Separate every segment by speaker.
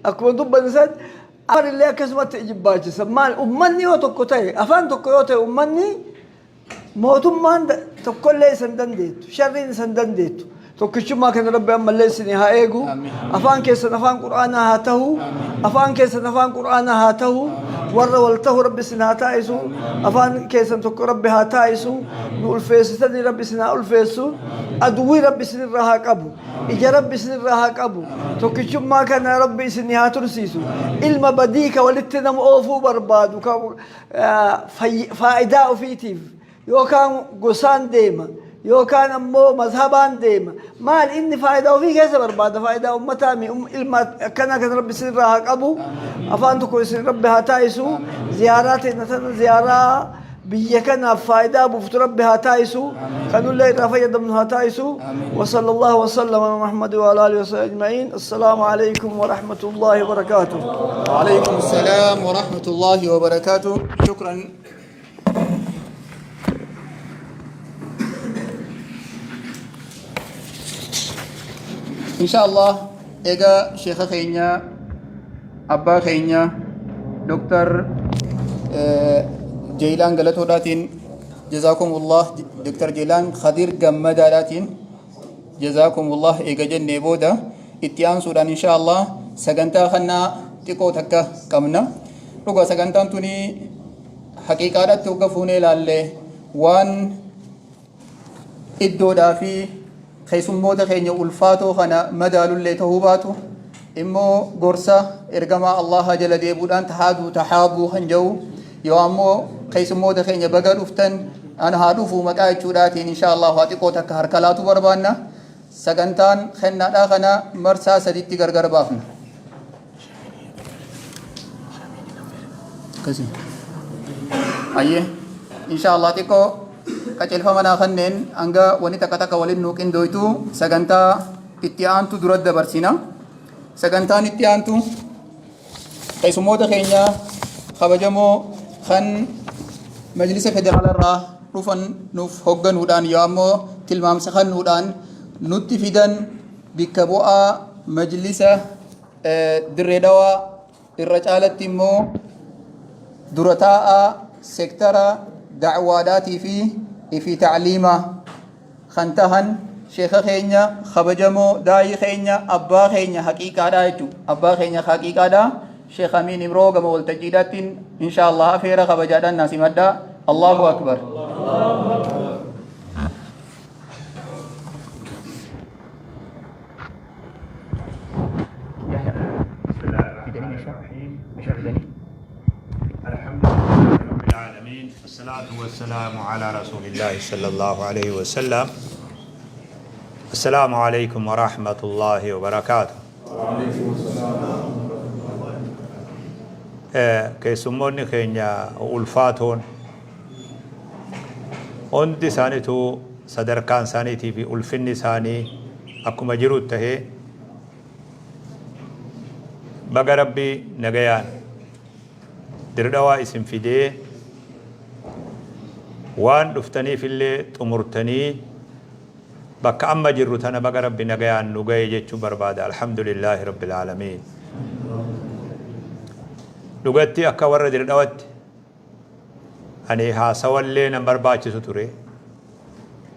Speaker 1: Akkuma dubbanne san Afar illee akkasumatti ijibbaachisa. Maal ummanni yoo tokko ta'e, afaan tokko yoo ta'e, ummanni mootummaan tokkollee isa hin dandeettu. Sharriin isa hin dandeettu. Tokkichummaa kana Rabbi ammallee isin haa eegu. Afaan keessan afaan Qur'aanaa haa ta'u. Afaan keessan afaan Qur'aanaa haa ta'u. Warra wal ta'u Rabbi isin haa taa'isu. Afaan keessan tokko Rabbi haa taa'isu. Nu ulfeessitanii Rabbi isin haa ulfeessu. Aduwwii Rabbi isin irraa haa qabu. Ija Rabbi isinirraa haa qabu. Tokkichummaa kana Rabbi isin haa tursiisu. Ilma badii ka walitti nama oofuu barbaadu ka faayidaa ofiitiif yookaan gosaan deema yookaan ammoo mazhabaan deema. Maal inni faayidaa ofii keessa barbaada, faayidaa ummataa mi ilma akkanaa kana Rabbi isinirraa haa qabu. Afaan tokko isin Rabbi haa taa'isu. Ziyaaraa teenya tana ziyaaraa biyya kanaaf faayidaa buuftu Rabbi haa taasisu, kanullee irraa fayyadamnu haa taasisu. Wa sallallahu wa sallam ala Muhammad wa ala alihi wa sahbihi ajma'in. Assalaamu alaykum wa rahmatullahi wa barakaatuh.
Speaker 2: وعليكم السلام ورحمة الله وبركاته. شكرا. إن شاء الله إيجا شيخ خينيا Abbaa keenya Dr. Jeeyilaan Galatoodhaatiin, jazaakumullah Dr. Jeeyilaan Khadiir Gammadaadhaatiin jazaakumullah eega jennee booda, itti aansuudhaan insha Allah sagantaa kannaa xiqqoo takka qabna. Dhuga sagantaan tuni haqiiqaadhaatti hogga fuunee ilaalle waan iddoodhaa fi keessummoota keenya ulfaatoo kana madaalullee ta'uu baatu immoo, gorsa ergamaa Allaha jala deebuudhaan tahaaduu tahaabuu kan jedhu yoo ammoo keessummoota keenya baga dhuftan, ana haa dhufu maqaa jechuudhaatiin insha Allah waa xiqqoo takka harka laatu barbaanna. Sagantaan kennaadhaa kana marsaa saditti gargar baafna. Akkasii. Ayyee. Insha Allah xiqqoo qajeelfama naa kanneen hanga wani takka takka waliin nuu qindooytu sagantaa itti aantu dura dabarsina. Sagantaan itti aantu keessummoota keenya kabajamoo kan majlisa federaala irraa dhufan nuuf hogganuudhaan yoo ammoo tilmaamsa kennuudhaan nutti fidan, bikka bu'aa majlisa Dirree Dhawaa, irra caalatti immoo dura taa'aa sektara da'waadhaatii fi ifi ta'liimaa kan tahan sheeka keenya kabajamoo, daa'ii keenya, abbaa keenya haqiiqaadhaa jechuudha. Abbaa keenya haqiiqaadhaa Sheekh Amiin Ibroo gama waltajjiidhaattiin insha Allah afeera kabajaadhaan naa simadhaa. Allahu Akbar.
Speaker 3: بسم الله الرحمن الرحيم. الحمد لله رب العالمين، الصلاة والسلام على رسول الله صلى الله عليه وسلم. السلام عليكم ورحمة الله وبركاته. Keessummoonni keenya ulfaatoon hundi isaaniitu sadarkaan isaaniitii fi ulfinni isaanii akkuma jiru tahee, baga Rabbi nagayaan Dirdhawaa isin fidee, waan dhuftaniifillee xumurtanii bakka amma jirru tana baga Rabbi nagayaan nu gaye jechuu barbaada. Alhamdulillaahi Rabbil Aalamiin. Dhugatti akka warra Dirdhawatti ani haasawallee nan barbaachisu ture.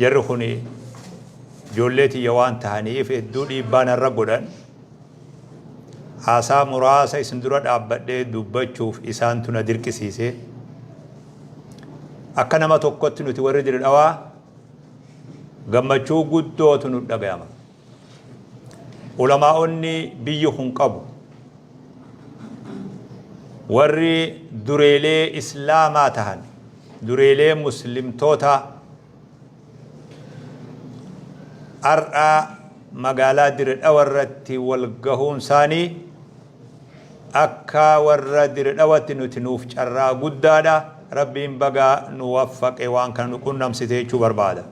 Speaker 3: Jarri kun ijoollee tiyya waan tahaniif hedduu dhiibbaa narra godhan. Haasaa muraasa isin dura dhaabbadhee dubbachuuf isaantu na dirqisiise. Akka nama tokkotti nuti warri Dirdhawaa gammachuu guddootu nu dhagayama. Ulamaa'onni biyyi kun qabu, warri dureelee Islaamaa tahan, dureelee Muslimtootaa har'a magaalaa Dire Dhawa irratti wal gahuun isaanii akka warra Dire Dhawatti nuti nuuf carraa guddaadha. Rabbiin baga nu waffaqe, waan kana nu qunnamsite jechuu barbaada.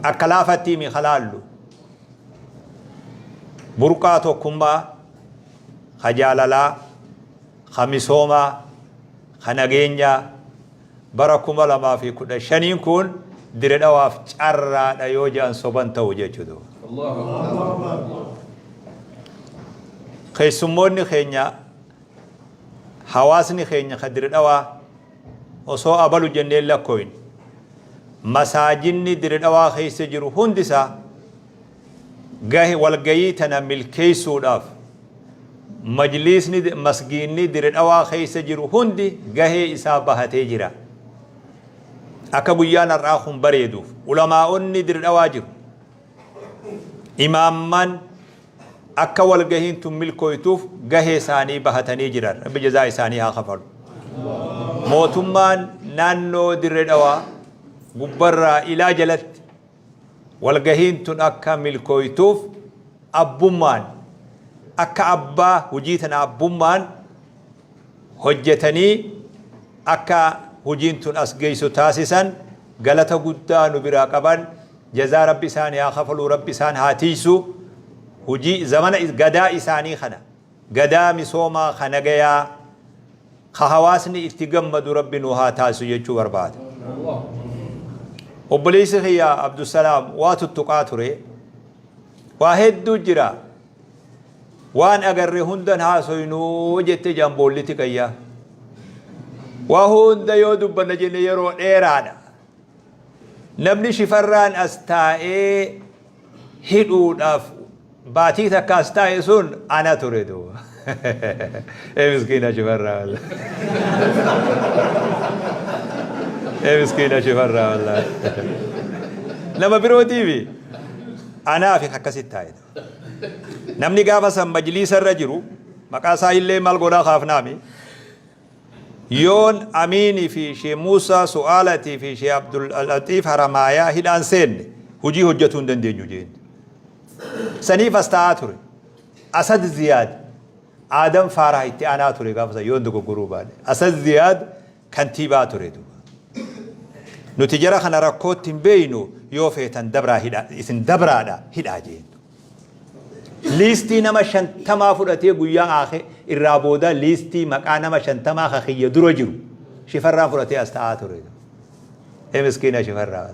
Speaker 3: Akka laafatti himi kalaallu. Burqaa tokkummaa, ka jaalalaa, ka misoomaa, ka nageenyaa bara 2015n kun Dire Dhawaaf carraadha yoo jedhan soban ta'u jechuudha. Keessummoonni keenya, hawaasni keenya ka Dire Dhawaa osoo abalu jennee hin lakkooyne, masaajinni Dire Dhawaa keessa jiru hundi isaa gahe walgayii tana milkeessuudhaaf majliisni masgiinni Dire Dhawaa keessa jiru hundi gahee isaa bahatee jira. Akka guyyaan har'aa kun bareeduuf ulamaa'onni Dire Dhawaa jiru. Imaamman akka walgahiin tun milkooytuuf gahee isaanii bahatanii jiran. Rabbi jazaa isaanii haa kafalu. Mootummaan naannoo Dirree Dhawaa gubbarraa ilaa jalatti walgahiin tun akka milkooytuuf abbummaan akka abbaa hujii tana abbummaan hojjetanii akka hujiin tun as geessu taasisan galata guddaa nu biraa qaban. Jazaa Rabbi isaanii haa kafaluu, Rabbi isaan haa tiiysu. Hujii zamana gadaa isaanii kana, gadaa misoomaa ka nagayaa, ka hawaasni itti gammadu Rabbi nu haa taasisu jechuu barbaada. Obboleessi kiyya Abdusalaam waa tuttuqaa ture. Waa hedduu jira. Waan agarre hundan haasoynuu jette jaan boolliti qayyaa. Waa hunda yoo dubbanna jenne yeroo dheeraadha. Namni Shifarraan as taa'ee hidhuudhaaf baatii takka as taa'e sun ana ture duuba. Ee miskiina Shifarraa wallahi. Ee miskiina Shifarraa wallahi. Nama birootiifi anaafi akkasitti taa'e. Namni gaafa san majliisa irra jiru maqaa isaa illee maal godhaa kaafnaami. Yoon Amiini fi Shee Muusaa Su'aalatii fi Shee Abdul Laxiif Haramaayaa hidhaan seenne hujii hojjatuu hin dandeenyu jeen. Saniif as taa'aa ture. Asad Ziyaad Aadam Faaraah itti aanaa ture gaafa san yoon dogoggoruu baadhe. Asad Ziyaad kantiibaa ture duuba. Nuti jara kana rakkootti hin beeynu, yoo feetan dabraa hidhaa, isin dabraadha hidhaa jeen. Liistii nama 50 fudhatee guyyaa aakhe irraa booda liistii maqaa nama 50 ka kiyya dura jiru Shifarraan fudhatee as ta'aa ture. Ee miskiina Shifarraa.